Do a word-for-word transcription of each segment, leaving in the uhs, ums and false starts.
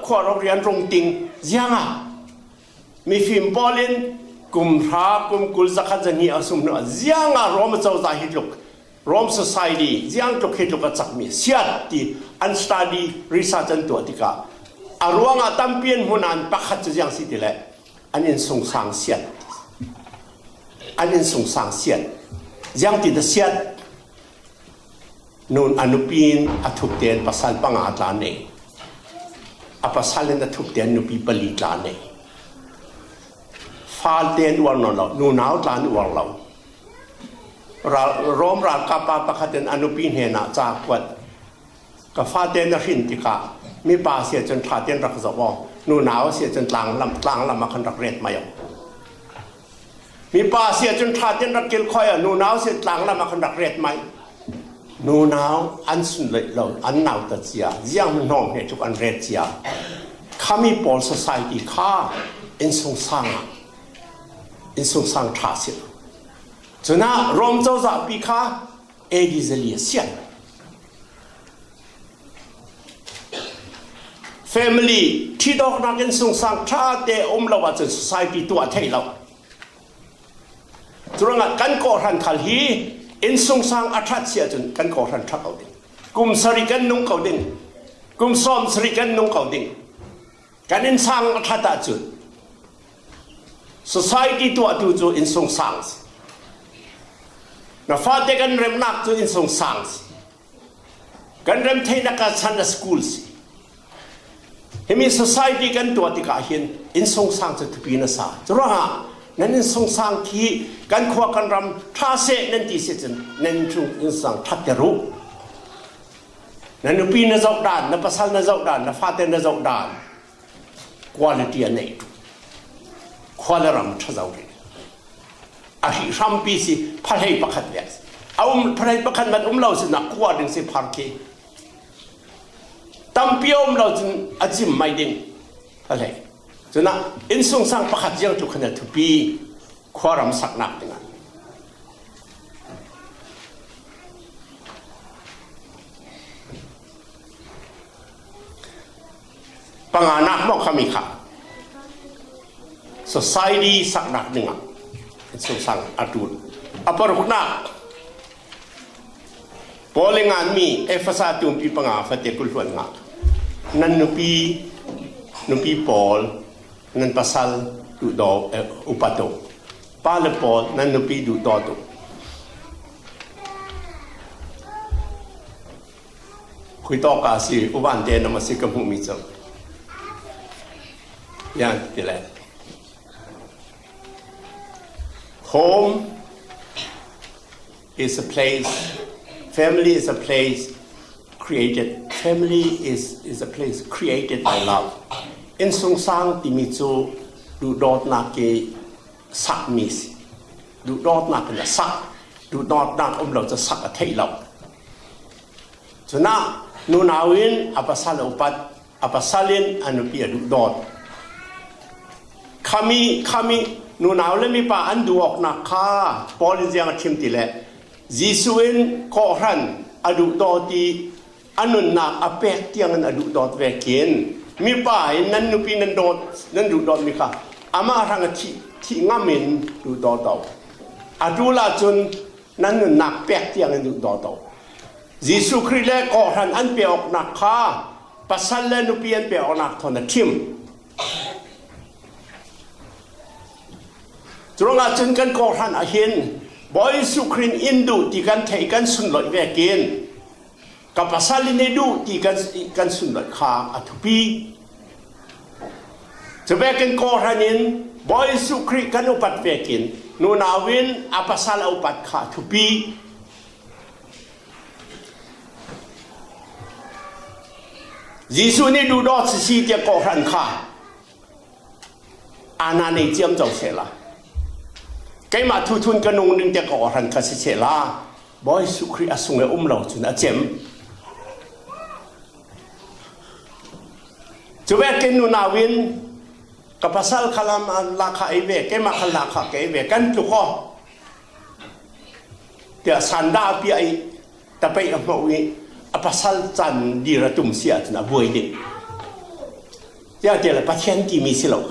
khuarok rian rung ting ziangah mifim pawl in kum hra, kum kul, zakhat, zahnih a sum hnu ah ziangah Rom cozah hi tluk, Rom society ziang tluk hi tluk a cakmi siat ti an study, research an tuah tikah a ruangah tampi an hmuh nan pakhat cu ziang si ti le an innsungsang siat. An innsungsang siat. Ziang ti dah siat? Nun a nupi in a thuk tein pasal panga tla nei. A pasal in a thuk tein nupi pali tla nei. Fate an uar nawn lo, nunau tla an uar lo. Ral, Rom ralkap pa pakhat in a nupi hnenah ca kuat, ka fate na hrin tikah mipa si ahcun ṭha tein rak zoh aw, nunau si ahcun tlanglam, tlanglam ah khan rak ret mai aw. Mipa si ahcun ṭha tein rak kilkhawi aw, nunau si tlanglam ah khan rak ret mai. Nunau an sunloih lo, an nautat cia, ziang hmanh hnawm hne tluk an ret cia. Khami pawl society kha innsungsang ah, innsungsang ṭha si lo. Cunah Rom cozahpi kha A D zali a sian. Family, ṭhitawknak innsungsang ṭha te a um lo ahcun society tuah theih lo. Curuangah kan kawhhran khal hi innsungsang a ṭhat si ahcun kan kawhhran ṭha ko ding. Kum sarih kan nung ko ding. Kum sawm sarih kan nung ko ding. Kan innsang a ṭhat ahcun society tuahtu cu innsungsang si. Na fate kan remnak cu innsungsang si. Kan rem theihnak ah Sunday school si. Himi society kan tuah tikah hin innsungsang cu thupi na sa. Curuangah nan innsungsang khi kan khua kan ram ṭha seh nan ti si cun nan innsungsang ṭhat ter u. Na nupi na zoh dan, na pasal na zoh dan, na fate na zoh dan, quality a nei tuk. Khua le ram ṭha zo rih. A hrih hrampi si, phahlei pakhat vek si. A um, phahlei pakhat mat um lo si, nak khua ding si, phar khi. Tampi a um lo cun a cim mai ding. Phahlei. Cunah innsungsang pakhat ziang tuk khan a thupi. Khuaram saknak dingah. Panganak maw khami kha society saknak dingah innsungsang a ṭul. A paruknak, Paul i nganmi Efesa tumpi panga fate kul hluan ngah. Nan nupi, nupi pawl, nan pasal duhdaw, eh, upat uh. Pa le pawl, nan nupi duhdawt uh. Khuitawk a si, uvan te na ma si ka hmuhmi cu. Yan ti le. Home is a place, family is a place created, family is, is a place created by love. Innsungsang timi cu duhdawtnak i sakmi si. Duhdawtnak in a sak, duhdawtnak um lo cu sak a theih lo. Cunah nunau in a pasal a upat, a pasal in a nupi a duhdawt. Khami, khami nunau le mipa an duh awknak kha Paul in ziang a chim ti le, Jesuh in kawhhran a duhdawt i a nunnak a pek tiangin a duhdawt vekin mipa in nan nupi nan dawt, nan duhdawtmi kha amah hrang a thih, thih ngam in duhdawt aw. A ṭul ahcun nan nunnak pek tiangin duhdawt aw. Jesuh Khrih le kawhhran an pe awknak kha pasal le nupi an pe awknak thawn a chim. Curuangah cun kan kawhhran ah hin Bawi Jesuh Khrih in in duh ti kan theih, kan sunloih vekin ka pasal in i duh ti kan, kan sunloih kha a thupi. Cuvekin kawhhran in Bawi Jesuh Khrih kan upat vekin nunau in a pasal a upat kha a thupi. Jesuh nih duhdawt sisi tiah kawhhran kha aa na nei ciamco sehla, keimah thuthun ka nung ning tiah kawhhran kha si sehla, Bawi Jesuh Khrih a sung i um lo cun a cem. Cuvekin nunau in ka pasal kha lam, lakha ei ve, keimah kha lakha kei ve, kan tluk aw tiah sanda a piah i tapeih a hmoh i a pasal can dir a tum si ahcun a buai ding. Ziah tiah le Pathian timi si lo.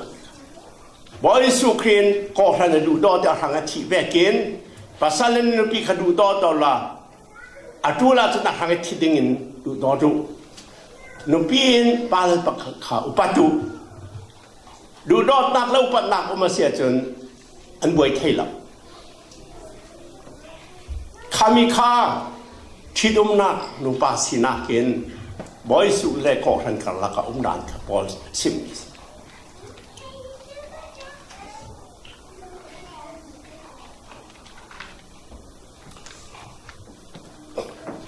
Bawi Jesuh Khrih in kawhhran a duhdawte a hrang a thih vekin pasal in nupi kha duhdawt awla a ṭul ahcun a hrang a thi dingin duhdawt uh. Nupi in pa le pa kha upat uh. Duhdawtnak le upatnak um a si ahcun an buai thei lo. Khami kha ṭhitumnak nupa sinak in Bawi Jesuh le kawhhran karlak a um dan kha Paul simmi si.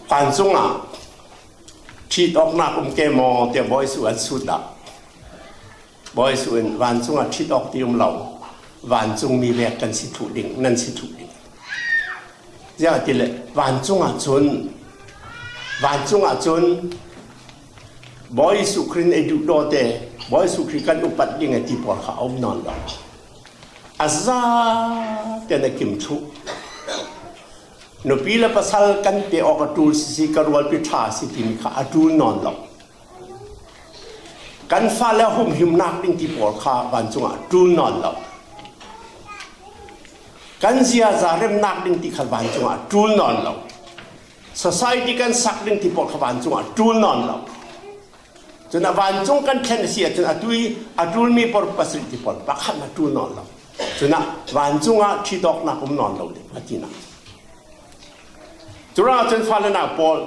Vancung ah ṭhit awknak um ke maw tiah Bawi Jesuh an sut dah. Bawi Jesuh in vancung ah ṭhit awk ti um lo, vancungmi vek kan si thluh ding, nan si thluh ding. Ziangahtile vancung ah cun, vancung ah cun Bawi Jesuh Khrih in ei duhdawt te, Bawi Jesuh Khrih kan upat ding a ti pawl kha a um nawn lo. A za te na kim thluh. Nupi le pasal kan pe awk a ṭul sisi, ka rualpi ṭha a si timi kha a ṭul nawn lo. Kan fale humhimnak ding ti pawl kha vancung ah a ṭul nawn lo. Kan ziaza remnak ding ti kha vancung ah a ṭul nawn lo. Society kan sak ding ti pawl kha vancung ah a ṭul nawn lo. Cun a vancung kan thlen a si ahcun atu i a ṭulmi pawl pasarih ti pawl pakhat a ṭul nawn lo. Cun a vancung ah ṭhit awknak um nawn lo ding a tinak. Curuangah cun fale nau pawl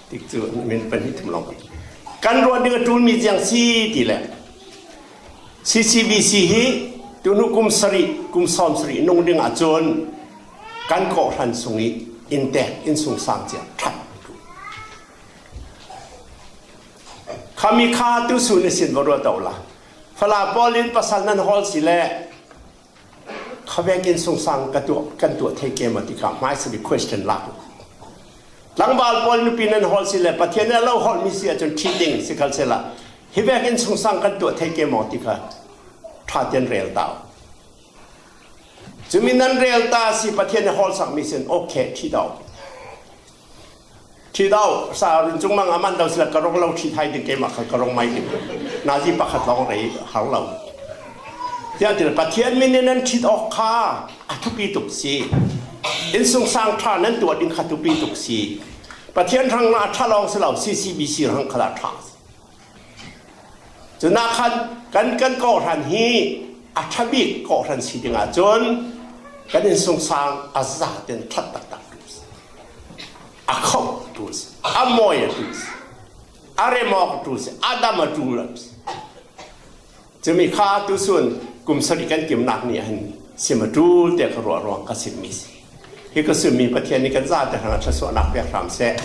tikcu min pahnih thum lawng kan ruat ding a ṭulmi ziang si ti le C C B C hi tuhnu kum sarih, kum sawm sarih nung ding ahcun kan kawhhran sung i inntek, innsungsang cia ṭhat. Khami kha tusun ihsin va ruat awla, fala pawl in pasal nan hawl si le, khavek innsungsang ka tuah, kan tuah thei ke maw ti kha hmaisa bik question lak uh. Tlangval pawl nupi nan hawl si le, Pathian in a lo hawlmi si ahcun ṭhit ding, sikhalsehla hivek innsungsang kan tuah thei ke maw ti kha ṭha tein rel ta uh. Cumi nan rel ta si, Pathian in hawlsakmi sin, okay, ṭhit aw. Ṭhit aw, sa run cungmang a man lo sila ka rong lo ṭhit hai ding, keimah kha ka rong mai ding. Nazi pakhat lawng rei har lo. Tiah ti le Pathian min in nan ṭhit awk kha a thupi tuk si. Innsungsang ṭha nan tuah ding kha thupi tuk si. Pathian hrang a ṭha lawng si lo, C C B C hrang kha a ṭha si. Cunah khan kan, kan kawhhran hi a ṭha bik kawhhran si dingah cun kan innsungsang a za tein ṭhat taktak ṭul si. A khauh ṭul si. A mawi a ṭul si. A remawk a ṭul si. A dam a ṭul a ṭul si. Cumi kha tusun kum sarih kan kimnak ni a hin sim a ṭul tiah ka ruah ruang ka simmi si. Hi ka simmi Pathian nih kan zate hrangah thluasuahnak pek hram seh.